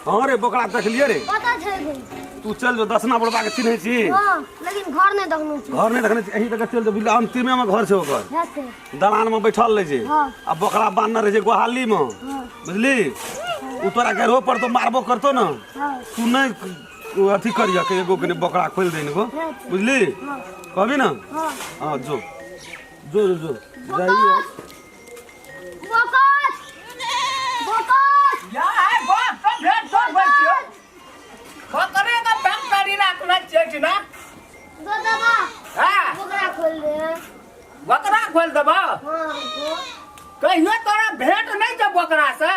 हां रे बोकरा देखलिए रे पता छै गो। तू चल जो दसना बुढ़बा के चिन्है छी। हां, लेकिन घर नहीं देखने छी। घर नहीं देखने छी, एही तक चल जो बिल्ला अंतिमे में घर छै ओकर। हेतै। दलान में बैठल रहे छै। हां। आ बोकरा बान्हने रहे छै गोहाली में। हां। बुझली? उ तोरा गरहो पर तो मारबो करतो ना। हां। तू नहीं अथी करिया के एगो के बोकरा खोल देन गो। बुझली? हां। कहबी ना? हां। हां जो। जो जो जो। जाइए। बोकस। बोकस। या है बाप सब भेट सब होइ छियो। बकरे का फैक्ट्री राखने छियै कि ना? दो दबा। हाँ। बोकरा खोल दे। बकरा खोल देबो? हाँ। कहियो तोरा भेंट नहीं छै बकरा से?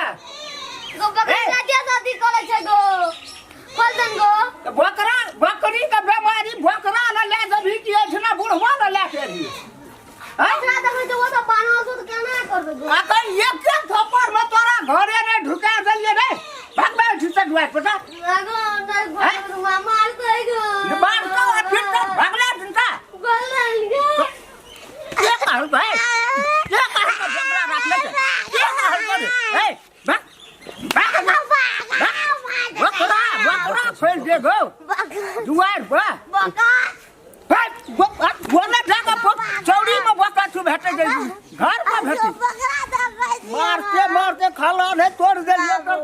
गो बकरा जातिया शादी करे छै गो। खोल दन गो। त बकरा बकरी के बेमारी बकरा न ले जबी कि एठना बुढ़वा न ले के रही। हाँ? बकरा देखै छै वो सब बान्हल छै त केना करबै गो? आ कहीं एक एक थप्पड़ में तोरा घरे ने ढुका देलिए रे। भाग बैठ से दुआर पर जा। गो नहीं घोर मारतै गो। मार तो आ फिर तो भागला जिनका। गोल गो। के कहल भाई? के कहल तो बकरा राखले छै? के कहल तो रे? ए, भाग। भाग भाग। बकरा बकरा खोल दे गो। दुआर पर। बका। भाग गोने जाके चौड़ी में बकरा छु भेटे गई घर पर भेटे। बकरा देखै छी। मारते मारते खाला ने तोड़ देलिए तो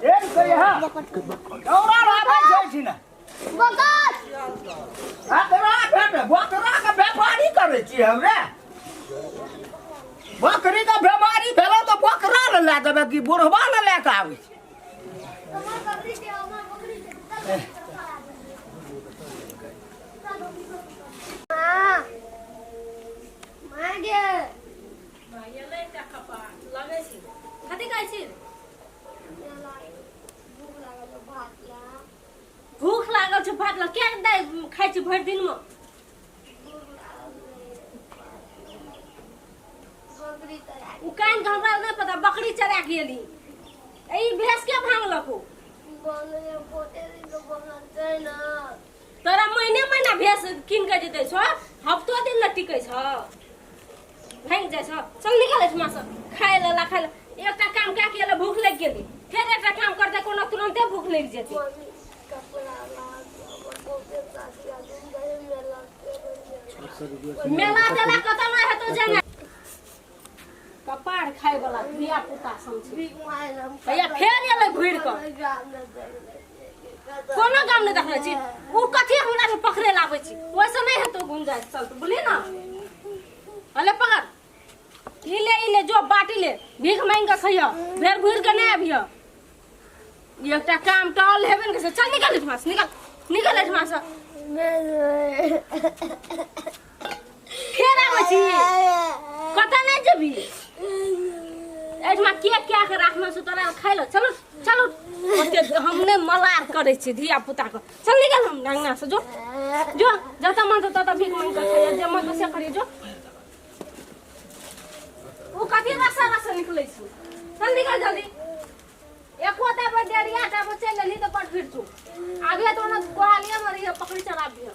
एक से यहाँ दौड़ा आबै छै छी ना। बका। बकरा भेटे बकरा के व्यापारी करै छी हमरे। बकरी के बेमारी भेलो तो बकरा ले लए देबै कि बुढ़वा ले लए के आबै छै। हमर बकरी छै, हमर बकरी छै। माँ। माँ गे। लगै छै कथी कहै छी? भूख लागल छौ, भात ला। भूख लागल छौ भात ला। क्या दै खाइ छी भरि दिनमे? बकरी चरा उ कान के हमरा नहि पता बकरी चरा के एली। ई भैंस के भांगलको? बोले पोते दिन तो बनल छै ना। तोरा महीने महीना भैंस कीन के जे दै छौ, हफ्तो दिन न टिकै छौ, भांगि जाइ छौ। चल निकल एहिठमा से, खाय लेला खाय ले। एकटा काम कए के एलै भूख लागि गेली, फेर एकटा काम करतै कोनो तुरन्ते भूख लागि जेतै। मम्मी कपड़ा ला हमर बहुते शादी आ दिन गए मेला मेला तेला कतऽ नहि हेतौ जेना। कपार खाय वाला धिया पुता सन छै। भैया फेर एलै घुरि कऽ। कोनो गाम नहि देखने छी। उ कथी हमरा से पकड़े लाबै छी, ओहिसँ नहि हेतौ गुंजाइश। चल तू बुझली ना? अले पकड़ ई ले, ई ले जो बाटी ले, भीख मांगि कऽ खइह, फेर घुरि कऽ नहि अबिह। ई एकटा काम टहल हेबे ने करै छै। चल निकल एहिठमा से, निकल निकल एहिठमा से। फेर आबै छी, कतऽ नहि जेबही? एहिठमा के कए के राखने छौ तोरा खाइ लए। चलो चलो, ओते हम नहि मलार करै छी धिया पुता के। चल निकल हम अंगना से, जो जो जतऽ मन छौ ततऽ भीख मांगि कऽ खइह, जे मन छौ से करिह जो। उ कथी रसा रसा निकलै छौ? चल निकल जल्दी। एको टा पर डेढ़िया टा पर चलि एलही तऽ बड़ फिर छौ। आबिहे तऽ ओना गोहालिये मे रहिहे, पकड़ी चलाबिहे।